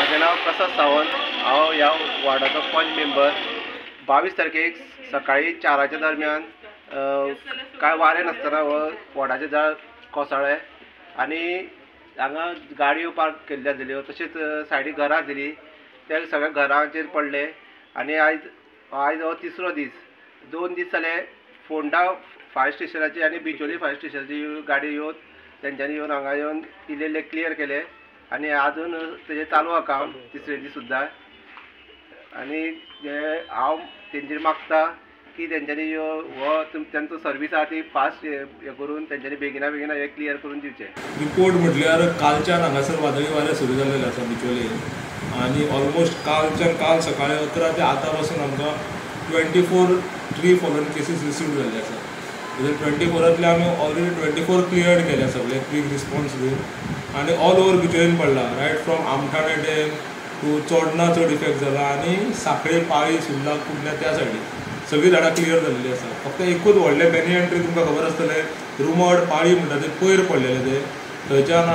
म्हजें नांव प्रसाद सावंत. हांव ह्या वॉर्डाचो पंच मेंबर. 22 तारखेक सकाळी 4 दरम्यान कांय वारें नासतना हो वॉर्डाचें झाड कोसळ्ळें आनी हांगा गाडयो पार्क केल्ल्यो आसल्यो, तशेंच सायडीक घरां आसली, त्या सगळ्या घरांचेर पडले. आनी आयज हो तिसरो दीस, 2 दीस जाले फोंडा फायर स्टेशनाची आनी बिचोली फायर स्टेशनाची गाडी येवन तेंच्यांनी येवन हांगा येवन इल्ले इल्ले क्लियर केले आनी आजून तेजें चालू आहा काम तिसरे दीस सुद्दां. आनी हांव तेंचेर मागता की तेंच्यांनी हो तेंचो सर्वीस आहा ती फास्ट हे करून तेंच्यांनी बेगिना बेगिना हे क्लियर करून दिवचें. रिपोर्ट म्हटल्यार कालच्यान हांगासर वादळी वारें सुरू जाल्लेलें आसा बिचोले आनी ऑलमोस्ट कालच्यान काल सकाळी 11 ते आतां पासून आमकां 24 ट्री फॉलन केसीस रिसीव जाल्ले आसा. 24तले आमी ऑलरेडी 24 क्लियर्ड केल्या सगळे क्वीक रिस्पॉन्स दिवन आनी ऑल ओवर बिचोलीन पडला, right from Amthane dam to Chodna चड इफेक्ट जाला आनी साखळे, पाळी, सुर्ला, कुडण्या त्या सायडीन सगळीं झाडां क्लियर जाल्लीं आसा. फक्त एकूच व्हडलें बेनियन ट्री तुमकां खबर आसतलें, रुमड पाळी म्हणटा ते पयर पडलेलें, ते थंयच्यान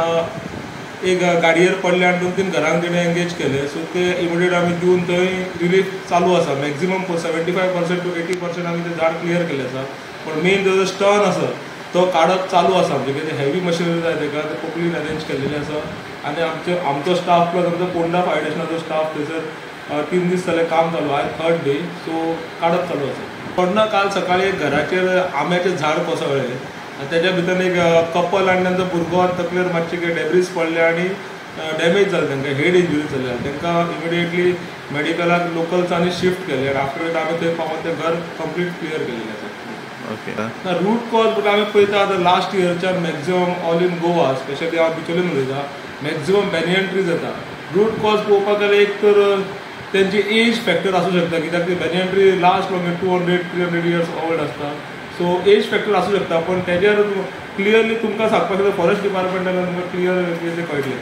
एक गाडयेर पडले आनी 2-3 घरांक तेणें एंगेज केले. सो ते इमिडिएट आमी दिवन थंय रिलीफ चालू आसा. मॅक्झिमम 75% टू 80% आमी तें झाड क्लियर केल्लें आसा. पूण मेन ताजो स्टर्न आसा तो काडप चालू आसा. म्हणजे कितें हेवी मशिनरी जाय तेका, ते पोपलीन अरेंज केल्लेलें आसा आनी आमचो स्टाफ प्लस आमचो पोंडा फायर स्टेशनाचो स्टाफ थंयसर 3 दीस जाले काम चालू, आयज 3rd day, सो काडप चालू आसा. पोंडा काल सकाळी एक घराचेर आंब्याचें झाड कोसळ्ळें आनी तेज्या भितर एक कपल आनी तांचो भुरगो तकलेर मातशे कितें डेब्रीज पडले आनी डॅमेज जालें, तांकां हेड इंजुरी जाल्या. तांकां इमिडिएटली मेडिकलाक लोकल्सांनी शिफ्ट केलें आनी आफ्टर that आमी थंय पावोन तें घर कंप्लीट क्लियर केल्लें आसा. ओके, रूट कॉज म्हणल्यार आमी पळयता आतां लास्ट इयरच्यान maximum all in Goa, specially हांव बिचोलीन उलयता, मॅक्झिमम बेनियन ट्रीज येता. रूट कॉज पळोवपाक गेल्यार एक तर तेंची एज फॅक्टर आसूं शकता, कित्याक ती banyan tree last long 200-300 years old आसता. सो एज फॅक्टर आसूं शकता, पण तेजेर क्लियरली तुमकां सांगपाक शकता फॉरेस्ट डिपार्टमेंटान तुमकां क्लियर कितें कळटलें.